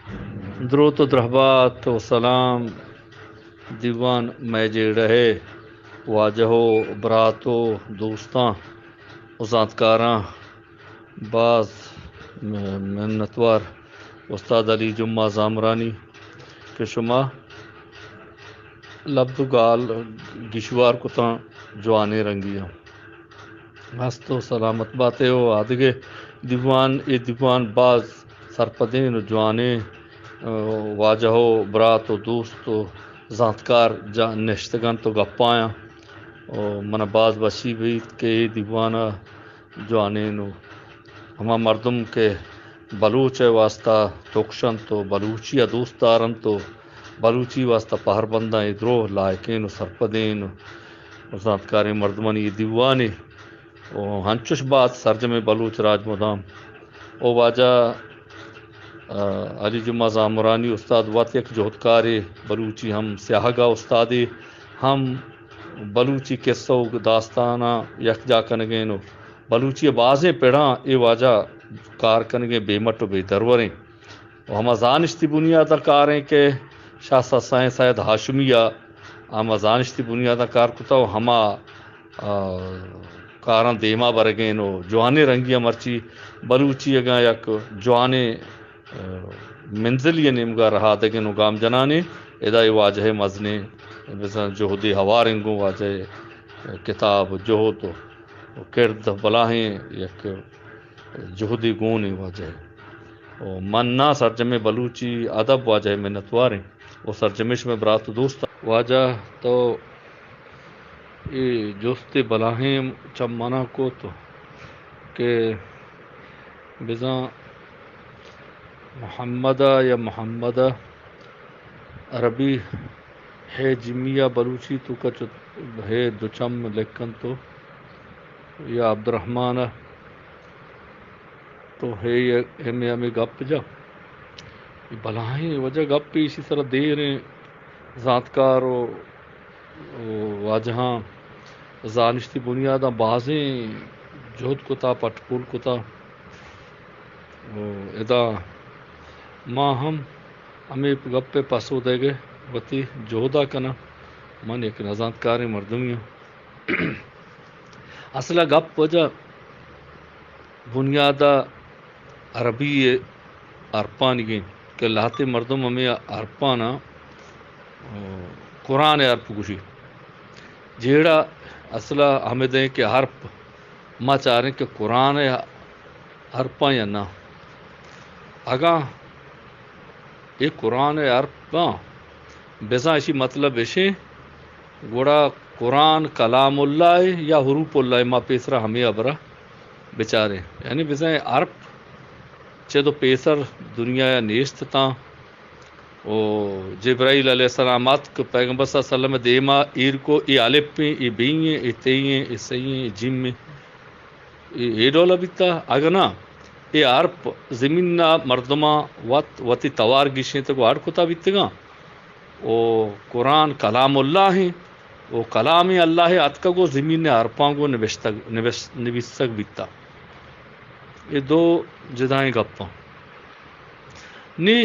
دروت و درہبات و سلام دیوان مئے جیڑہ ء واجہ و برات و دوستاں و زانتکاراں، باز منتوار استاد علی جمعہ زامرانی کہ شما لبز و گال گیشوار کتاں، جوانیں رنگیاں۔ ہست و سلامت باتے و آدگہ دیوان، اے دیوان باز سرپدیں و جوانیں، ء، واجہ و برات و دوست و زانتکار جا نشتگ انت و گپایاں و من باز وشی بیت کہ اے دیوان ء جوانیں و ہما مردم کہ بلوچ ء واستہ تکش انت و بلوچی ء دوست دار انت و بلوچی واستہ پہر بنداں، اے درو لائقیں و سرپدیں و زانتکاریں مردمانی اے دیوانے و ہنچوش بات سرجمیں بلوچ راج مدام۔ او واجہ، ء، علی جمعہ زامرانی استاد وت یک جہدکارے، بلوچی ہم سیاہگ ء استادے، ہم بلوچی قصہ و داستاناں یکجا کنگین و بلوچی ء بازیں پڑاں اے واجہ کار کنگیں بے مٹ و بے دروریں۔ و ہما زانشتی بنیاد ء کاریں کہ شاہ سسائیں سید ہاشمی ء ہما زانشتی بنیاد ء کار کتا و ہما، آ، کاراں دیما برگین و جوانیں رنگی ء مرچی بلوچی اگاں یک جوانیں، آ، منزلی ء نیمگا رہادگین و گام جنانیں، ادا اے واجہ ء مزنیں بزاں جہدے ہواریں گوں واجہ ء کتاب و جہد و کرد بلاہیں یک جہدے گون ایں واجہ ء۔ و من نا سرجمیں بلوچی ادب واجہ ء منتوار ایں و سرجمیں شمئے برات و دوست۔ واجہ تو اے جستے بلاہیں چہ منا کت کہ بزاں محمد ء یا محمد ء عربی ہے جمی ء بلوچی توکا چت ہے دو چم لکھن تو یا عبدالرحمن ء تو ہے یہ ہمے ہمے گپ جا۔ اے بلاہیں واجہ گپ ایشی سرا دیریں زانتکار و، و واجہاں زانشتی بنیاداں بازیں جہد کتا، پٹ پول کتا۔ و ادا ما ہم ہمے گپ ء پسو دئیگ ء وتی جہد ء کناں۔ من یک نزانتکاریں مردمے آں۔ اصل ء گپ واجہ بنیاد ء عربی ء حرپانیگ انت کہ لہتے مردم ہمے حرپاناں، ء، قرآن ء حرپ گوشی۔ جیڑہ اصل ء ہمد انت کہ حرپ ما چاریں کہ قرآن ء حرپاں یا نہ۔ اگاں اے قرآن ء حرپاں بزاں اشی مطلب اشیں، گڑا قرآن کلام اللہ ء یا حروف اللہ ء؟ ما پیسرا ہمے ہبرا بچاریں۔ یعنی بزاں حرپ چد و پیسر دنیا ء نیست تاں۔ و جبرائیل علیہ السلام اتک پیغمبر صلی اللہ علیہ وسلم ء دیما ایر کو، اے الف ایں، اے بے ایں، اے تے ایں، اے سے ایں، اے جیم ایں۔ اے، اے ڈول بیتا۔ اگہ نا، اے حرپ زمین ء مردماں وت وتی توار گیشینتگ و اڈ کتا بیتگاں۔ و قرآن کلام اللہ ایں، و کلام اللہ ء اتکگ و زمین ء حرپاں گوں نبشتگ، نبش-، نبیسگ بیتا۔ اے دو جدائیں گپاں۔ نی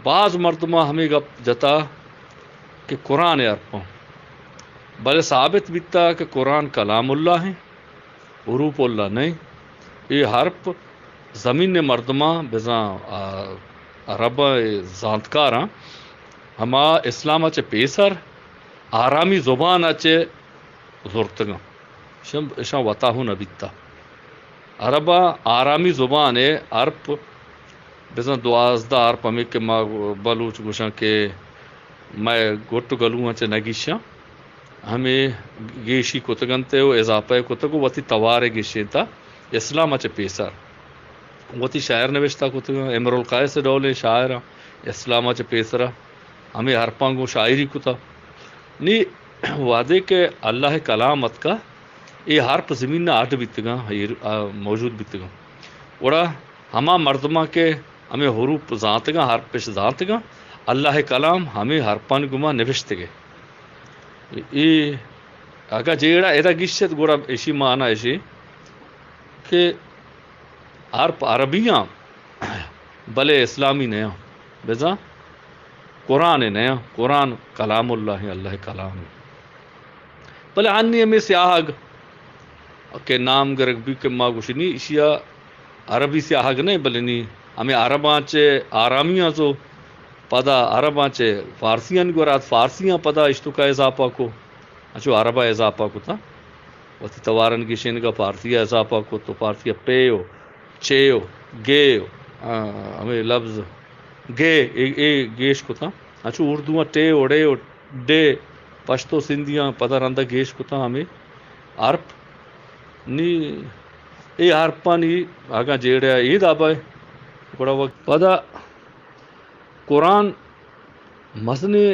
باز مردماں ہمے گپ جتا کہ قرآن ء حرپاں، بلے ثابت بیتا کہ قرآن کلام اللہ ایں، حروف اللہ نہ ایں۔ اے حرپ زمین ء مردماں بزاں، آ، عرب ء زانتکاراں ہما اسلام ء چہ پیسر آرامی زبان ء چہ زرتگاں۔ اشاں، اشاں وتا ہوں نہ بیتا۔ عرباں آرامی زبان ء حرپ بزاں دوازدہ حرپ ہمے کہ ما بلوچ گوشاں کہ مئے گٹ و گلواں چہ نہ گیشاں، ہمے گیشی کتگ انت و اضافہ کتگ و وتی توار ء گیشینتا اسلام ء چہ پیسر۔ وتی شاعر نوشتہ کتگ، امرؤ القیس ڈولیں شاعر اسلام ء چہ پیسرا ہمے حرپاں گوں شاعری کتا۔ نی وہدے کہ اللہ ء کلام اتکا، اے حرپ زمین ء اڈ بیتگاں، ایر-، آ، موجود بیتگاں۔ گڑا ہما مردماں کہ ہمے حروف زانتگاں، حرپش زانتگاں، اللہ ء کلام ہمے حرپانی گوما نبشتگے۔ اے اگاں جیڑہ ادا گیشت گڑا اشی معنی اشی کہ حرپ عربیاں بلے اسلامی نیاں، بزاں قرآن نیاں، قرآن کلام اللہ ہیں، اللہ کلام ہیں۔ بلے ہنی ہمیں سیاہگ کہ نام گرگ بی کہ ما گوشنی اشیا عربی سیاہگ نہیں، بلے نی ہمیں عرباں چے آرامیاں زو، پدا عرباں چے فارسیاں گورات، فارسیاں پدا اشتکا اضافہ کو، اچو عربا اضافہ کو تا وتی توارن گشینگا فارسی اضافہ کو تو فارسی پیو چیو، گیو، آ، ہمے لبز گے، اے، اے گیش کتاں۔ انچو اردو ٹے و ڑے و ڈے، پشتو سندھیاں پدا رندا گیش کتاں ہمے حرپ۔ نی اے حرپانی اگاں جیڑہ اے دابا، گڑا وقت پدا قرآن مزنیں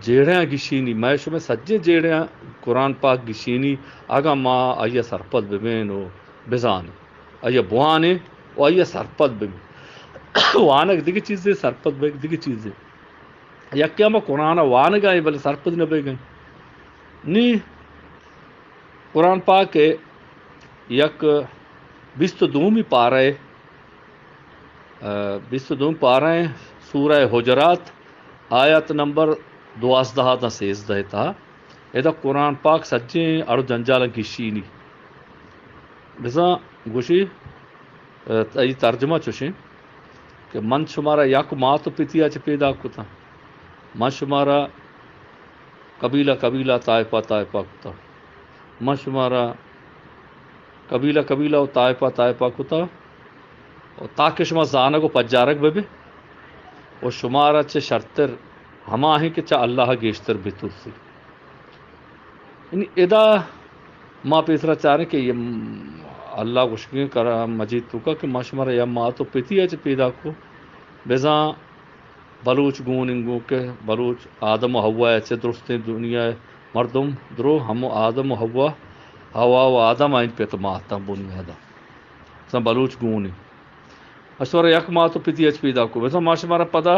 جیڑیاں گشینی، مئے شمئے سجیں جیڑیاں قرآن پاک گشینی، اگاں ما آئی ء سرپد ببین و بزانیں، آئی ء بوانیں و آئی ء سرپد ببین۔ وانگ دگہ چیزے، سرپد بیگ دگہ چیزے۔ یکے ہم قرآن ء وانگ ء بلے سرپد نہ بیگ ء۔ نی قرآن پاک ء یک بیست و دومی پارہ ء، بیست و دومی پارہ ء سورہ حجرات آیت نمبر دوازدہ ء داں سیزدہ ء تہا ادا قرآن پاک سجیں اڑ و جنجالاں گشینی۔ بزاں گوشی، ء، ای ترجمہ چوشیں کہ من شمارا یک مات و پتی ء چہ پیدا کتاں، من شمارا قبیلہ قبیلہ، طائفہ طائفہ کتاں، من شمارا قبیلہ قبیلہ و طائفہ طائفہ کتاں و تاکہ شما زانگ و پجارگ بہ بے و شمارا چہ شرتر ہما ہیں کہ چہ اللہ گیشتر بترسی۔ یعنی ادا ما پیسرا چاریں کہ یہ اللہ گوشگیں کلام مجید توکا کہ ما شمارا یا مات و پتی ء چہ پیدا کو، بزاں بلوچ گون انگو کہ بلوچ آدم و حوا ء چہ درستیں دنیا ء مردم درو ہمو آدم و حوا، حوا و آدم آئین پت ماتاں بنیادا۔ بزاں بلوچ گون انت۔ اشتورا یک مات و پتی اچ پیدا کو۔ بزاں ما شمارا پدا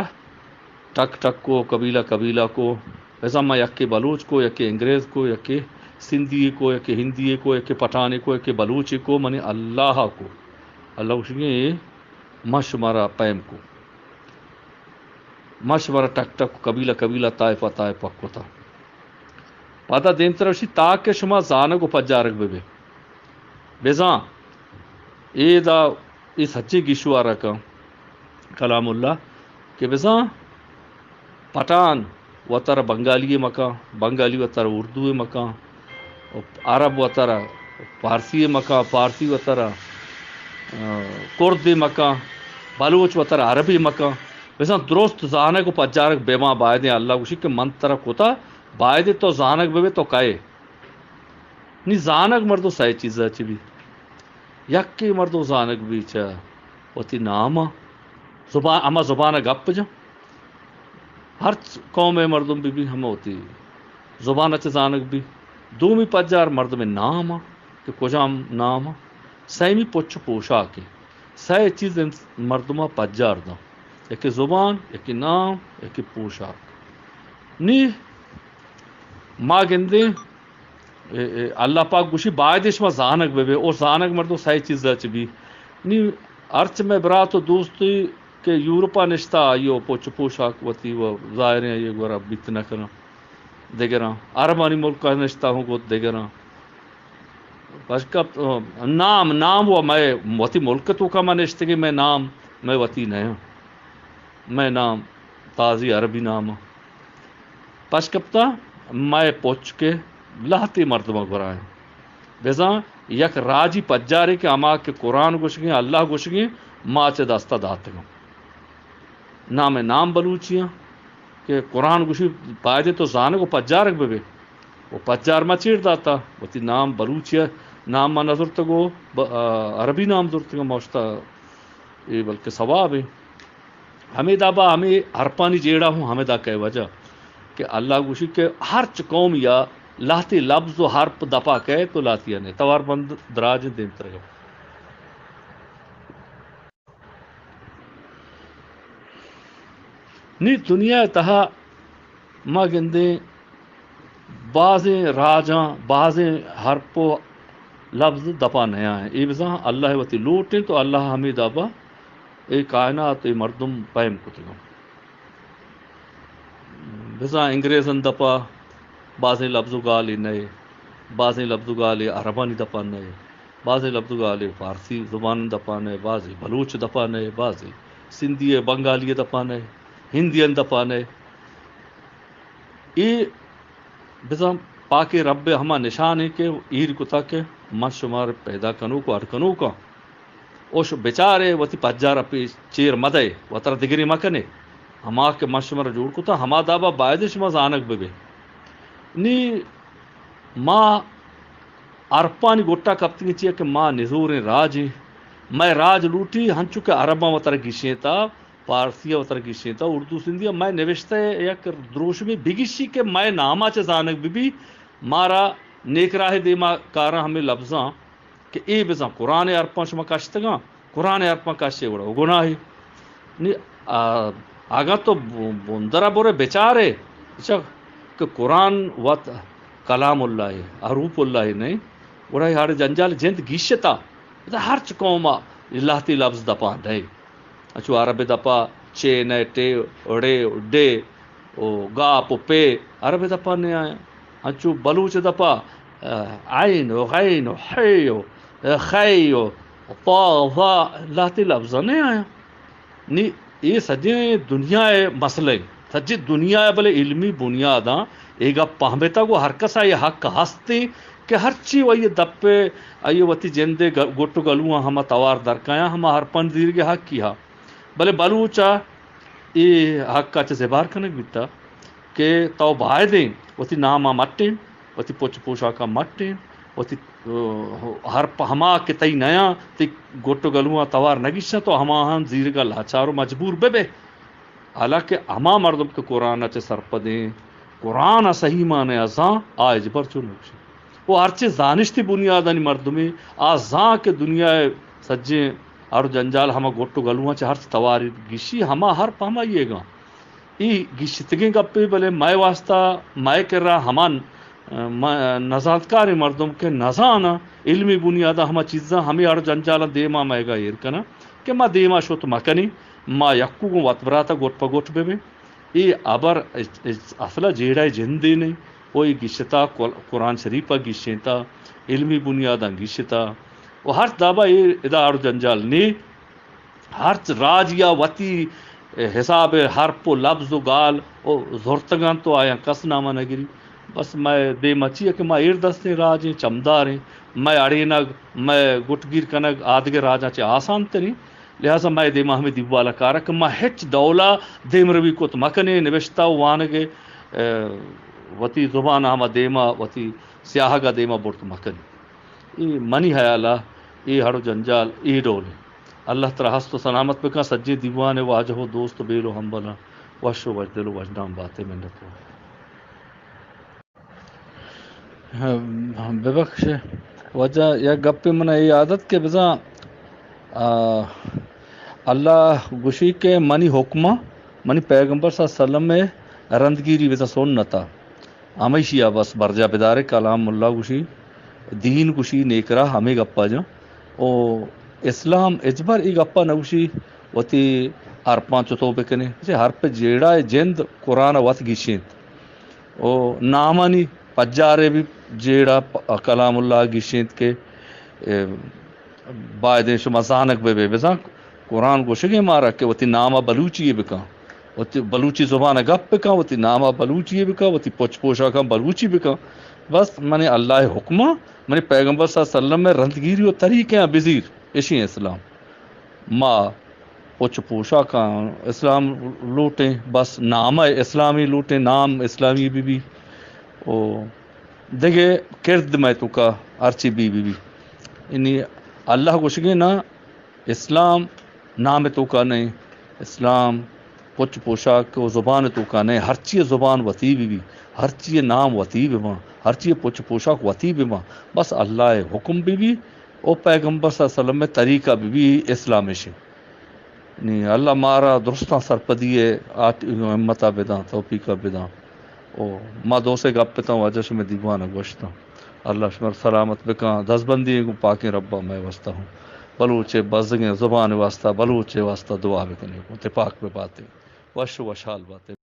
ٹک ٹک کو، قبیلہ قبیلہ کو۔ بزاں ما یکے بلوچ کو، یکے انگریز کو، یکے سندھی کو، یکے ہندی کو، یکے پٹھانے کو، یکے بلوچے کو، منی اللہ کو۔ اللہ گوشگیں، اے ما شمارا پیم کو۔ ما شمارا ٹک ٹک قبیلہ قبیلہ، طائفہ طائفہ کتا۔ پدا دیمتر اشی تاکہ شما زانگ و پجارگ ببے۔ بزاں اے دا اے سچیں گیشوارا کن کلام اللہ کہ بزاں پٹھان وتر بنگالی مکاں، بنگالی وتر اردو مکاں، عرب وتر فارسی مکاں، فارسی وتر، آ، کرد مکاں، بلوچ وتر عربی مکاں۔ بزاں درست زانگ و پجارگ بے ما بایدیں۔ اللہ گوشی کہ من ترا کتا، بایدے تو زانگ ببے تو کئے۔ نی زانگ مردم سئے چیزا چی بی۔ یکے مردم زانگ بی چہ وتی نام ء، زبان، ہما زبان ء گپ جن۔ ہرچ قوم ء مردم بہ بی، ہما وتی زبان ء چہ زانگ بی۔ دومی پجار مردم ء نام ء کہ کجام نام ء۔ سیمی پچ ء پوشاک ء۔ سئے چیز انس-، مردم ء پجار داں۔ یکے زبان، یکے نام، یکے پوشاک۔ نی ما گندیں اے، اے، اللہ پاک گوشی، باید شما زانگ بہ بے، اور زانگ مردم سئے چیز چ بی۔ نی ہرچ میں برات و دوستی کہ یورپا نشتا، آئیو پوچ پوشاک وتی و ظاہریں آئیے گورا بیت نہ کناں۔ دگراں عربانی ملک نشتا ہوں گوت دگراں۔ پشکپ نام، نام و میں وتی ملک توکا ما نشتگی، میں نام، میں وتی نہ ہوں۔ میں نام تازی عربی نام۔ پش کپتہ مئے پچ کہ لہتے مردماں گورا انت۔ بزاں یک راجی پجارے کہ ہما کہ قرآن گوشگیں، اللہ گوشگیں، ما چہ دستا داتگاں۔ نام نام بلوچیاں کہ قرآن گوشی بایدے تو زانگ و پجارگ ببے۔ و پجار ما چیر داتا، وتی نام بلوچی نام ما نزرتگ و ب-، آ، عربی نام زرتگ، ما اشتا اے بلکہ ثواب ہے۔ ہمے دابا ہمے حرپانی جیڑا ہوں ہمے دا کئے وجہ کہ اللہ گوشی کہ ہرچ قوم یا لہتے لبز و حرپ دپا کئے تو لہتیا نے۔ توار بند دراج دیم ترگا۔ نی دنیا تہا ما گندیں بازیں راجاں، بازیں حرپ و لبز دپا نیائیں۔ اے بزاں اللہ وتی لوٹ انت و اللہ ہمے دابا اے کائنات، اے مردم پیم کتگاں۔ بزاں انگریزن دپا بازیں لبز و گالے نئے، بازیں لبز و گالے عربانی دپا نئے، بازیں لبز و گالے فارسی زبان دپا نئے، بازیں بلوچ دپا نئے، بازیں سندھی ء بنگالی دپا نئے، ہندیان دپا نئے۔ اے بزاں پاکیں رب ء ہما نشانے کہ ایر کتا کہ من شمار پیدا کنوک و اڈ کنوکاں۔ اوش بچارے وتی پجار ء پیش چیر مدئے، وترا دگرے مکنے۔ ہما کہ من شمارا جوڑ کتا، ہما دابا بایدیں شما زانگ ببے۔ نی ما ارپانی گٹا کپتگیں چیا کہ ما نزوریں راجیں۔ مئے راج لوٹی ہنچو کہ عرباں وترا گیشینتا، پارسی ء وترا گیشینتا، اردو سندھی ء مئے نوشتہ ء یک دروشمے بگیشی کہ مئے ناما چہ زانگ ببی، مارا نیک راہ دیما کاراں ہمے لبزاں کہ اے بزاں قرآن ء ارپاں شما کشتگاں، قرآن ء ارپاں کشے گڑا و گناہے۔ نی، آ، اگاں تو ب-، بندرا برے بچارے، چہ کہ قرآن وت کلام اللہ ہے، حروف اللہ ہے نہیں، گڑا ہاڑے جنجال جند گیشتا، ہرچ قوم لہتی لبز دپا نہیں۔ انچو عرب دپا چے نئے، ٹے، ڑے، ڈے، او گاپ و پے عرب دپا نئے آیا۔ انچو بلوچ دپا، آ، عین و غین و حی و خی و طا و ظا لہتی لبزاں نئے آیا۔ نی اے سجیں دنیا ء مسئلہ انت۔ سجیں دنیا ء بلے علمی بنیاداں اے گپ پہمتگ و ہر کس ء اے حق ہستیں کہ ہرچی و آئی دپ ء آئی وتی جند ء گ-، گٹ و گلواں ہما توار درکایاں، ہما ہر پنڈ زیرگ ء حقی ہا۔ بلے بلوچ ء اے حق ء چہ زبار کنگ بیتا کہ تو بایدیں وتی نام ء مٹیں، وتی پچ پوشاک ء مٹیں، وتی، ء، ہر پ-، ہما کہ تئی نیاں، تئی گٹ و گلواں توار نگیشاں، تو ہماہاں زیرگ ء لاچار و مجبور بہ بئے۔ حالانکہ ہما مردم کہ قرآن ء چہ سرپدیں، قرآن ء صحیح معنی ء زان، آ ہچبر چو نگوشی۔ و ہرچی زانشتی بنیادانی مردمے، آ زان کہ دنیا ء سجیں ہر جنجال ہما گٹ و گلواں چہ ہرچ تواری گیشی، ہما ہر پہ ہما ایگاں۔ اے گیشتگیں گپے، بلے مئے واسطہ، مئے کرا ہما ن-، م-، نزانتکاریں مردم کہ نزاناں، علمی بنیادا ہما چیزاں، ہمے اڑ جنجالاں دیما مئیگا ایر کناں کہ ما دیما شت مکنیں، ما یکو گوں وت براتا گٹ پہ گٹ ببیں۔ اے ہبر اصلا جیڑہ جندے نئیں، او اے گیشتا قر-، قرآن شریفا گیشینتا، علمی بنیاداں گیشتا، و ہرچ دابا اے ادا اڑ جنجال نے۔ ہرچ راجیا وتی حساب ء حرپ و لبز و گال و زرتگ انت و آیاں کس نام ء نہ گری۔ بس مئے دیم ء چی ء کہ ما ایر دستیں راجیں، چمداریں، مئے اڑینگ، مئے گٹگیر کنگ آدگہ راجاں چہ آسان تریں، لہذا مئے دیم ء ہمے دیوال ء کار ء کہ ما ہچ ڈول ء دیمروی کت مہ کنیں، نبشتہ و وانگ ء، ء، وتی زبان ء ہما دیم ء وتی سیاہگ ء دیم ء برت مہ کنیں۔ اے منی ہیال ء اے ہڑ و جنجال اے ڈول انت۔ اللہ ترا ہست و سلامت بکن، سجیں دیوان ء واجہ و دوست و بیل و ہمبلاں وش و وشدل و وشنام باتے، منت وار۔ ہم، ببخش واجہ، یک گپے من ء یاد ات کہ بزاں، آ، اللہ گوشی کہ منی حکماں، منی پیغمبر صلی اللہ علیہ وسلم ء رندگیری بزاں سنت ء۔ ہمیشی ء بس برجا بدارے، کلام اللہ گوشی، دین گوشی، نیک راہ ہمے گپا جاں۔ او اسلام ہچبر اے گپا نہ گوشی وتی حرپاں چتو بکنے۔ چہ حرپ جیڑہ ء جند قرآن ء وت گیشینت۔ او نامانی پجارے بھی جیڑہ پ-، کلام اللہ گیشینت کہ، اے، بایدیں شما زانگ بہ بے، بزاں قرآن گوشگیں مارا کہ وتی نام ء بلوچی ء بکن، وتی بلوچی زبان ء گپ بکن، وتی نام ء بلوچی ء بکن، وتی پچ پوشاکاں بلوچی بکن۔ بس منی اللہ ء حکماں، منی پیغمبر صلی اللہ علیہ وسلم ء رندگیری و طریقے ء بزیر، اشی اسلام۔ ما پچ پوشاکاں اسلام لوٹیں، بس نام ء اسلامی لوٹیں، نام اسلامی بہ بی۔ او دگہ کرد مئے توکا ہرچی بی بی بی۔ یعنی اللہ گوشگیں نا، اسلام نام توکا نئیں، اسلام پچ پوشاک و زبان توکا نئیں، ہرچی زبان وتی بی بی، ہرچی نام وتی بباں، ہرچی پچ پوشاک وتی بباں، بس اللہ ء حکم بی بی او پیغمبر صلی اللہ علیہ وسلم ء طریقہ بی بی، اسلام اشیں۔ نی اللہ مارا درستاں سرپدی ء آت-، ہمت ء بداں، توفیق ء بداں۔ او ما دو سے گپ اتاں واجہ شمئے دیوان ء گوشتاں۔ اللہ شمئے سلامت بکاں۔ دزبندی گوں پاکیں رب ء مئے واسطہ ہوں۔ بلوچ ءِ بزگیں زبان ءِ واستہ، بلوچ ءِ واستہ دعا بکنیں، گوں تپاک بباتیں، وش ءُ وشحال باتیں۔